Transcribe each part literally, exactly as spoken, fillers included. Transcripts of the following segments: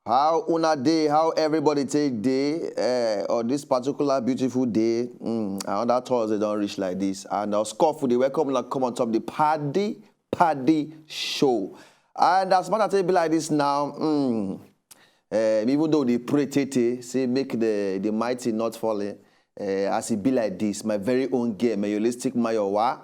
How una dey? How everybody take dey? Uh, on this particular beautiful day, mm, another Thursday don reach like this, and our scoff we dey welcome una come on top the Paddy Paddy Show. And as matter take be like this now, mm, uh, even though they pray tete, say make the the mighty not falling. Uh, as it be like this, my very own girl, Mayolistic Mayowa,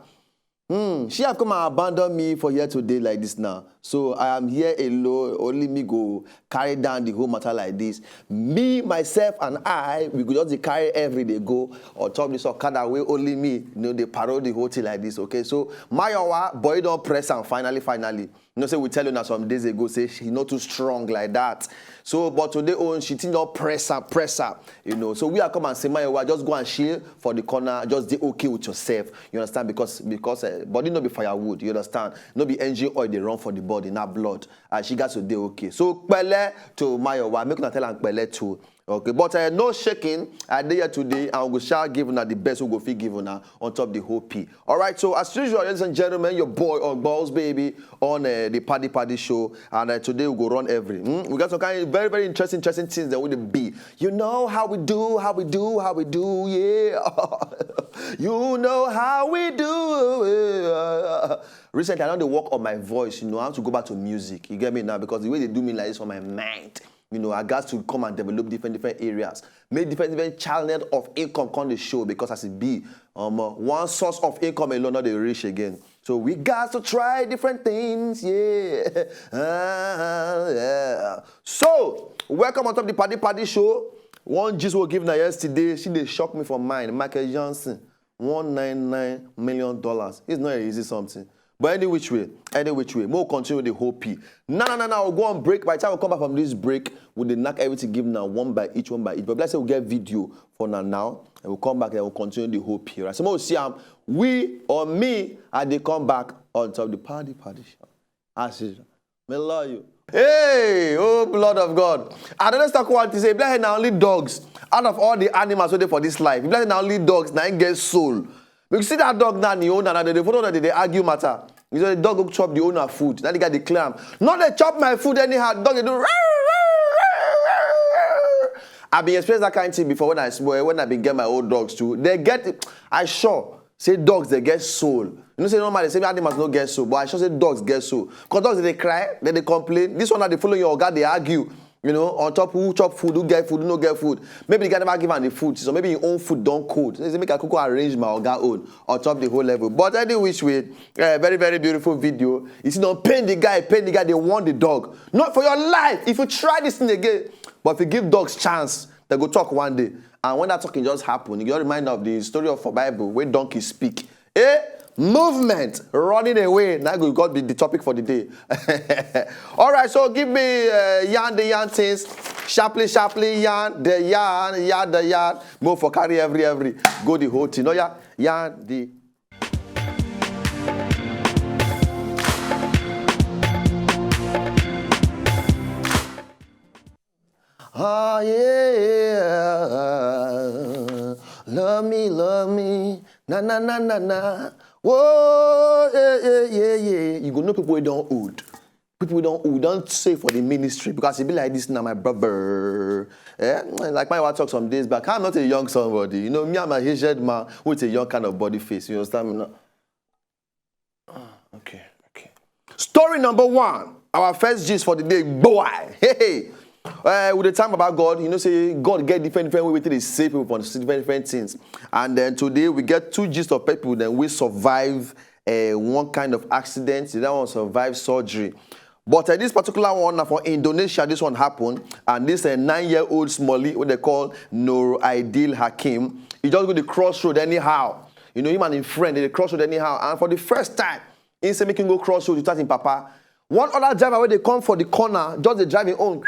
Hmm, she have come and abandon me for here today like this now. So I am here alone. Only me go carry down the whole matter like this. Me, myself, and I, we go just dey carry every day go on top this okada wey only me, you know, dey parole the whole thing like this. Okay, so Mayowa, boy, don press am finally, finally. You know, say we tell you now some days ago, say she not too strong like that. So, but today own, she think don press her, press her. You know, so we are come and say, Mayowa, just go and chill for the corner, just dey okay with yourself. You understand? Because because uh, body no be firewood. You understand? No be engine oil dey run for the body, na blood. And she got to dey okay. So pele to Mayowa, make una tell am pele too. Okay, but uh, no shaking. I dey here today, and we go shall give una the best we go fit give una on top the whole P. All right, so as usual, ladies and gentlemen, your boy on Balls Baby on uh, the Paddy Paddy Show, and uh, today we go run every. Hmm? We got some kind of very very interesting interesting things that we dey be. You know how we do, how we do, how we do, yeah. You know how we do. Yeah. Recently, I don dey work on my voice. You know, I have to go back to music. You get me now because the way they do me like this for my mind, you know, I got to come and develop different different areas, make different different channels of income come the show because as it be, um, uh, one source of income alone not dey reach again. So we got to try different things, yeah. Ah, yeah. So welcome on top the Paddy Paddy Show. One gist we give na yesterday, she dey shock me for mind. Michael Johnson, one nine nine million dollars. It's not an easy something. But any which way, any which way, more continue the whole P. No, no, no, no. We'll go on break. By the time we come back from this break, we dey knock everything give now one by each, one by each. But let's say we get video for now now, and we'll come back and we'll continue the whole P. Right? So we'll see um, we or me, I dey come back on top of the Paddy Paddy Show. As usual. Me love you. Hey, oh blood of God. I don't start quote to say, bless na only dogs. Out of all the animals wey dey for this life, bless na only dogs, na im get soul. You see that dog now, the owner, now they follow that they argue matter. You know, the dog go chop the owner food. Now the guy dey clam. No, they chop my food anyhow. Dog, they do. I been experience that kind of thing before when I small, when I been get my old dogs too. They get, I sure say dogs they get soul. You know, say normally say animals no get soul, but I sure say dogs get soul. Cause dogs they cry, then they complain. This one now they follow your oga, they argue. You know, on top who chop food, who get food, who no get food. Maybe the guy never give am the food, so maybe his own food don cold. So he say make I quickly arrange my oga own on top the whole level. But any which way, eh, very very beautiful video. You see, don't pain the guy, pain the guy. They want the dog. Not for your life. If you try this thing again, but if you give dogs chance, they go talk one day. And when that talking just happen, you get reminder of the story of for Bible where donkey speak. Eh? Movement, running away. Now go got be the topic for the day. All right, so give me uh, yarn the yarn things, sharply, sharply yarn the yarn, yarn the yarn. Move for carry every every, go the whole thing. Oh yeah, yarn the. Ah yeah, love me, love me, na na na na na. Whoa, yeah yeah yeah yeah. You go know people wey don old. People wey don old don say for the ministry because e be like this now, my brother. Eh? Like my wife talk some days back, I'm not a young somebody. You know, me, I'm a aged man with a young kind of body face. You understand me now? Ah, okay, okay. Story number one. Our first gist for the day, boy. Hey, hey. Uh, with the time about God, you know, say God get different, different way to save people from different, different things. And then today we get two gist of people then we survive uh, one kind of accident, the other one survive surgery. But uh, this particular one, now for Indonesia, this one happened, and this uh, nine-year-old Smolly, what they call Nur Aidil Hakim, he just go the crossroad anyhow. You know, him and his friend, they crossroad anyhow. And for the first time, he say make him go crossroad without him papa. One other driver where they come for the corner, just the driving own.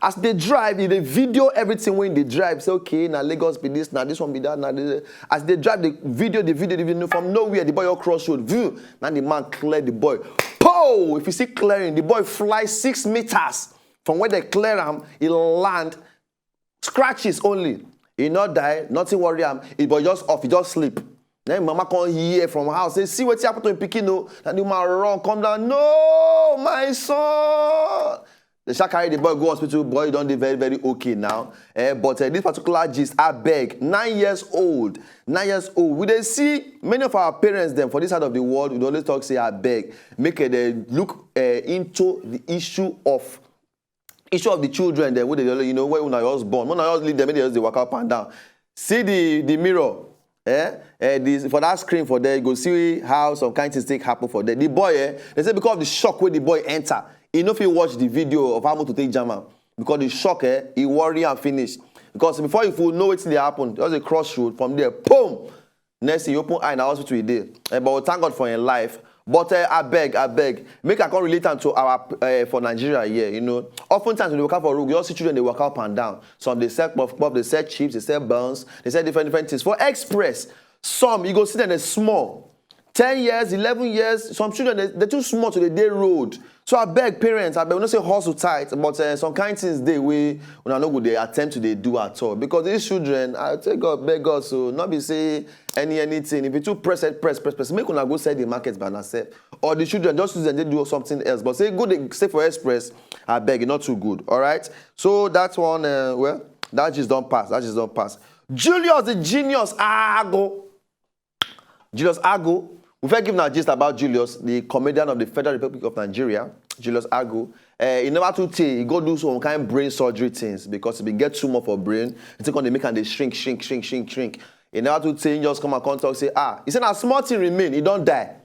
As they drive, they video everything when they drive. Say, okay, now Lagos be this, now this one be that, now this. As they drive, the video, the video, the video from nowhere, the boy all crossroad. View, now the man clear the boy. Pow! If you see clearing, the boy fly six meters from where they clear him, he land. Scratches only. He not die, nothing worry him. He boy just off, he just sleep. Then mama come here from house, say, see what happened to him picking no. And the man run, come down. No, my son. They shall carry the boy go hospital. Boy, you don't dey very, very okay now. Eh, but uh, this particular gist, I beg, nine years old, nine years old. We dey see many of our parents them for this side of the world. We dey always talk say, I beg, make uh, they look uh, into the issue of issue of the children. Then wey dey, you know, when una just born, when una just leave them, make they just dey waka up and down. See the the mirror, eh? Eh, this, for that screen for there, you go see how some kind things take happen for there. The boy, eh, they say because of the shock where the boy enter, he no fit watch the video of how motor take jam am because the shock, eh, he worry and finish. Because before you full know wetin dey happen, just a crossroad from there, boom. Next thing, you open eye, na hospital e dey. Eh, but we thank God for him life. But uh, I beg, I beg, make I come relate am to our uh, for Nigeria here. You know, oftentimes when they waka for road, you all see children dey waka up and down. Some dey sell puff puff, they sell chips, they sell buns, they sell different different things. For express, some you go see them dey small, ten years, eleven years. Some children they, they too small to the day road. So I beg parents, I beg, we know say hustle tight, but uh, some kind things dey wey una no go dey attempt to dey do at all because these children, I take God beg God, so not be say any anything. If you too press it, press press press, make una go sell the market by yourself, or the children just use them dey do something else. But say good dey stay for express, I beg, e not too good. All right, so that one, uh, well, that just don't pass. That just don't pass. Julius the genius, ah go. Julius Agu. We first give now gist about Julius, the comedian of the Federal Republic of Nigeria. Julius Agu. Uh, he never too tey. He go do some kind brain surgery things because he been get tumor for brain. He take on the make and they shrink, shrink, shrink, shrink, shrink. He never too tey. He just come and come talk say, ah, he said a small thing remain. He don't die.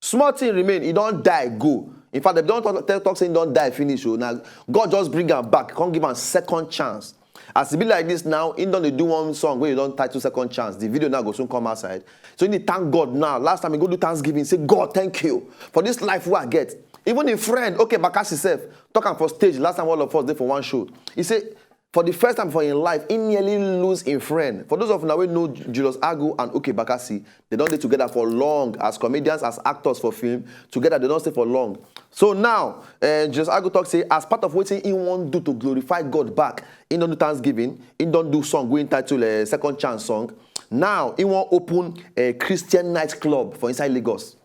Small thing remain. He don't die. Go. In fact, they don't talk, talk, talk say he don't die finish. So now God just bring him back. Can't give him second chance. As e be like this now, he don dey do one song wey he don title Second Chance. The video now go soon come outside. So he dey thank God now. Last time he go do thanksgiving, say, God, thank you for this life wey I get. Even him friend, okay, Bakassi sef, talk am for stage last time all of us dey for one show. He say, for the first time for him life, he nearly lose him friend. For those of una wey know Julius Agu and Oke Bakassi, they don dey together for long as comedians, as actors for film. Together, they don stay for long. So now, uh, Julius Agu talk say, as part of wetin he wan do to glorify God back, he don do thanksgiving, he don do song wey entitle uh, Second Chance song. Now, he wan open a Christian nightclub for inside Lagos.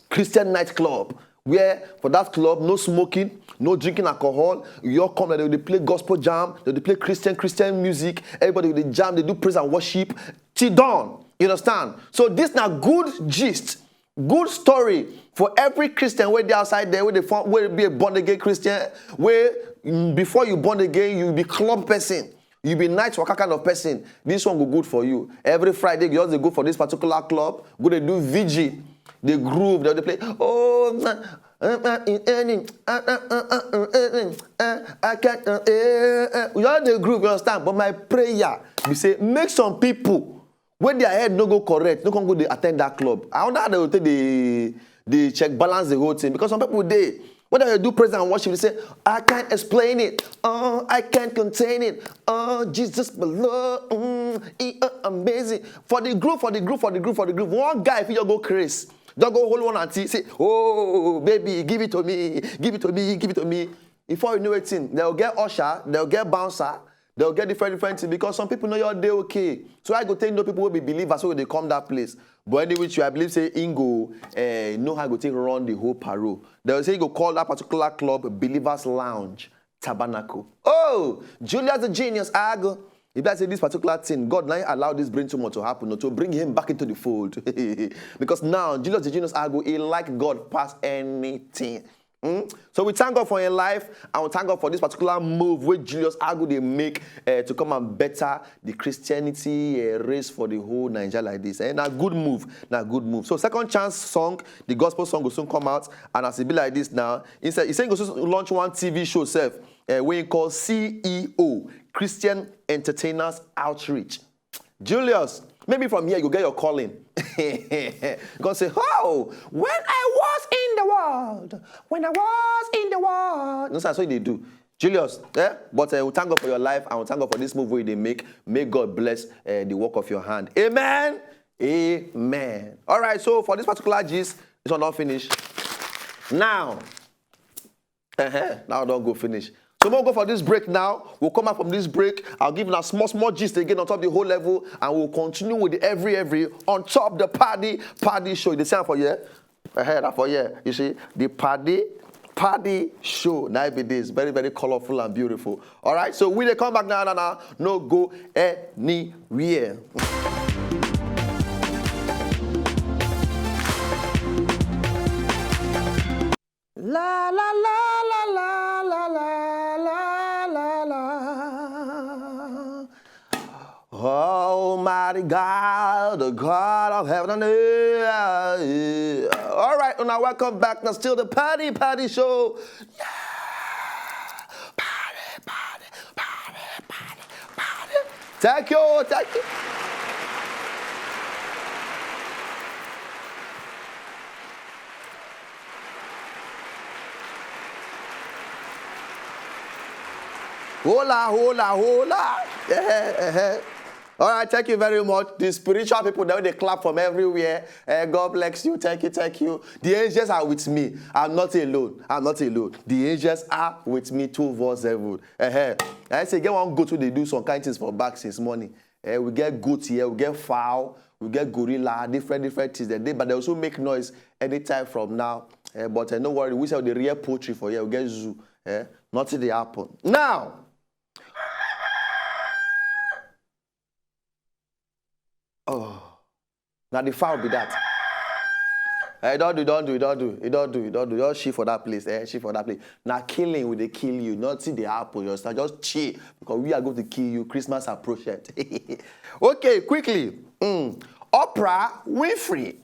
Christian nightclub, where for that club, no smoking, no drinking alcohol. You all come, they dey play gospel jam, they dey play Christian, Christian music. Everybody dey jam, they do praise and worship. Till dawn, you understand? So this na good gist, good story for every Christian wey dey outside there, wey dey form, wey be a born again Christian, wey mm, before you born again, you be club person, you be night waka kind of person. This one go good for you. Every Friday, you just dey go for this particular club, go dey do V G, dey groove, they dey play. Oh, na- uh, uh, in any, uh, uh, uh, uh, uh, uh, uh, I can't. Uh, uh, uh. You all dey groove, you understand? But my prayer be say make some people wey their head no go correct, no come go dey attend that club. I wonder how they go take dey dey check balance the whole thing, because some people dey, when they do praise and worship, they say, I can't explain it. Oh, I can't contain it. Oh, Jesus, my Lord, mm, he, uh, amazing. For the group, for the group, for the group, for the group, one guy, if you go craze, don't go hold one auntie, say, oh, baby, give it to me, give it to me, give it to me. Before you know it, thing, they'll get usher, they'll get bouncer, they'll get different, different things, because some people know your day okay. So I go take no people will be believers, so they come that place. But any which way, I believe say Ingo, eh, know how go take run the whole parole. They will say you go call that particular club Believers Lounge Tabernacle. Oh, Julius the Genius, I go. If I say this particular thing, God now allow this brain tumor to happen, to bring him back into the fold. Because now, Julius the Genius, I go, he like God pass anything. Mm? So we thank God for your life, and we thank God for this particular move where Julius Agu they make uh, to come and better the Christianity uh, race for the whole Nigeria like this. And a good move, na good move. So Second Chance song, the gospel song will soon come out, and as it be like this now, he said he said he go soon launch one T V show self, uh, where he call C E O, Christian Entertainers Outreach. Julius, maybe from here you get your calling. God say, oh, when I was in the world, when I was in the world. No, sir, that's what they do. Julius, eh? But uh, we thank God for your life, and we thank God for this move where they make. May God bless uh, the work of your hand. Amen. Amen. All right, so for this particular gist, this one not finished. Now, uh-huh, now don't go finish. So we'll go for this break now. We'll come back from this break. I'll give you a small, small gist again on top of the whole level, and we'll continue with the every, every on top of the party, party show. The sound for you. Ahead for you. You see, the party, Paddy Show. Now be this. Very, very colorful and beautiful. All right, so we dey come back now, now, now. No go anywhere. La la la la la la la la la la. Almighty God, the God of heaven and earth. All right, now welcome back. Now still the Paddy Paddy Show. Yeah. Paddy, Paddy, Paddy, Paddy, Paddy. Thank you, thank you. Hola, hola, hola. Eh, eh, eh. All right, thank you very much. The spiritual people, they, they clap from everywhere. Eh, God bless you. Thank you, thank you. The angels are with me. I'm not alone. I'm not alone. The angels are with me two four seven. Eh, eh. I say, get one goat who they do some kind things for back since morning. Eh, we get goat here, we get fowl, we get gorilla, different, different things. They, but they also make noise anytime from now. Eh, but eh, no worry, we sell the real poultry for here. We get zoo. Eh, nothing they happen. Now, oh, now the fowl be that. Eh, don't do, don't do, don't do, don't do, don't do. Just shit for that place, eh? Shit for that place. Now killing will they kill you? Nothing they happen. You understand? Just chill because we are going to kill you. Christmas approach it. Okay, quickly. Mm. Oprah Winfrey.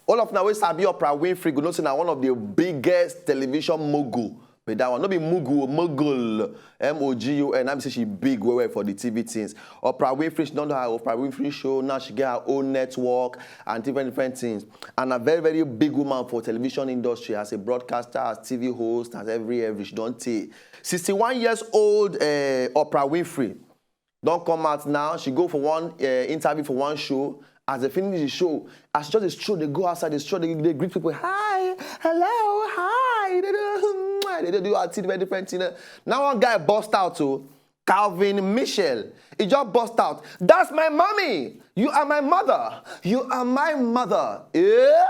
All of now we sabi Oprah Winfrey. You know, say now one of the biggest television mogul. But that one, not be mogul, mogul. M O G U L. I'm say she big well, well for the T V things. Oprah Winfrey, she don't know her Oprah Winfrey show. Now she get her own network and different, different things. And a very, very big woman for television industry as a broadcaster, as T V host, as every, every. She don't take. sixty-one years old uh, Oprah Winfrey don't come out now. She go for one uh, interview for one show. As they finish the show, as she just dey stroll, they go outside, they stroll, they, they greet people. Hi, hello, hi. They do, they do, do a different, different thing. Now one guy bust out to Calvin Michel. He just bust out. That's my mommy. You are my mother. You are my mother. Yeah?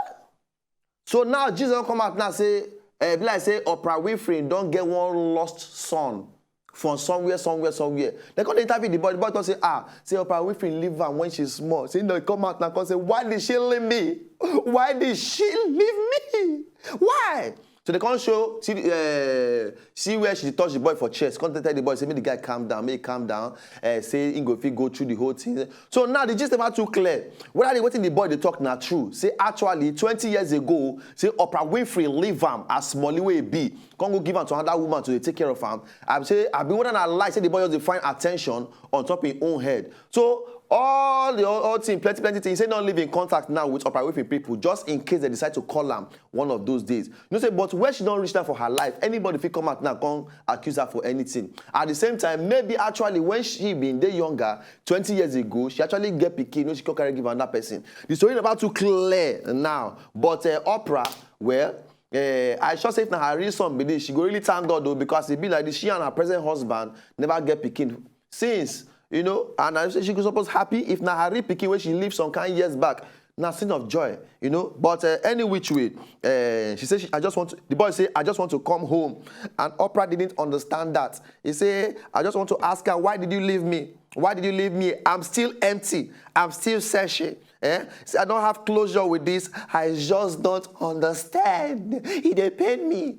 So now Jesus come out now say, eh, be like say Oprah Winfrey don't get one lost son from somewhere, somewhere, somewhere. They come interview the boy. The boy talk say, ah, say Oprah Winfrey leave her when she's small. Say no, come out now, come say, why did she leave me? Why did she leave me? Why? So they can't show, see, uh, see where she touched the boy for chest. Can't tell the boy, say, make the guy calm down, make he calm down, uh, say he go fit go through the whole thing. So now the gist never too clear. Whether the wetin the boy dey talk na true. Say actually twenty years ago, say Oprah Winfrey leave am as Molly wey be, come go give am to another woman to dey take care of am. I say, I be whether na lie, say the boy just dey find attention on top him own head. So all the all, all thing, plenty, plenty things. Say not live in contact now with Oprah Winfrey people, just in case they decide to call am one of those days. You know say, but when she don't reach that for her life, anybody fit come out now come accuse her for anything. At the same time, maybe actually when she been dey younger, twenty years ago, she actually get pikin, you know, she come carry give another person. The story about too clear now. But uh, Oprah, well, uh, I sure say if na her real son be this, she go really thank God though, because e be like this, she and her present husband never get pikin since, you know, and I say she go suppose happy if na her real pikin wey she leave some kind years back. Na scene of joy, you know. But uh, any which way, uh, she said, she, I just want to, the boy say, I just want to come home. And Oprah didn't understand that. He say, I just want to ask her, why did you leave me? Why did you leave me? I'm still empty. I'm still searching. Eh? Say, I don't have closure with this. I just don't understand. It dey pain me.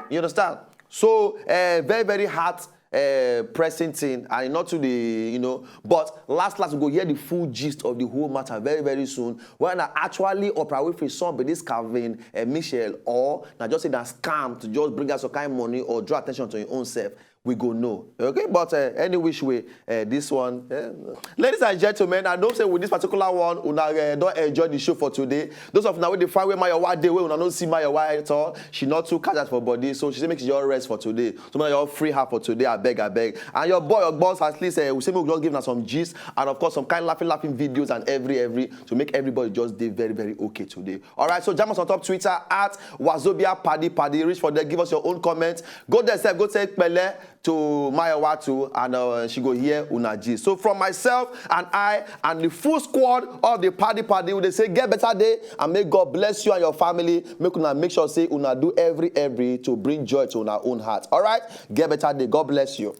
You understand? So uh, very, very hard uh, pressing thing, and not to the, you know. But last, last we go hear the full gist of the whole matter very, very soon. When I actually Oprah Winfrey son be this Calvin uh, Michel, or na just say that scam to just bring us some kind of money or draw attention to your own self. We go know, okay? But uh, any which way, uh, this one, uh, ladies and gentlemen, I know say with this particular one, una uh, don't enjoy the show for today. Those of now with the far way my wife day, we una no see my wife at all. She not too catch that for body, so she say make she just rest for today. So make you all free her for today. I beg, I beg. And your boy, your boss, at least uh, we say we just give her some gist and of course some kind laughing, laughing videos and every, every to make everybody just day very, very okay today. All right, so jam us on top Twitter at Wazobia Paddy Paddy. Reach for there, give us your own comment. Go there, sef, go say pele. to Mayowa too, and uh, she go hear una gist. So from myself and I and the full squad of the Paddy Paddy, we dey say get better day and may God bless you and your family. Make una make sure say una do every every to bring joy to una own heart. All right, get better day. God bless you.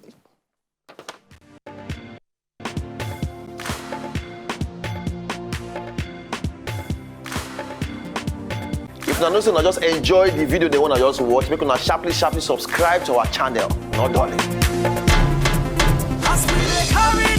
If una know say una just enjoy the video they wanna just watch, make una sharply sharply subscribe to our channel. No darling. As we dey carry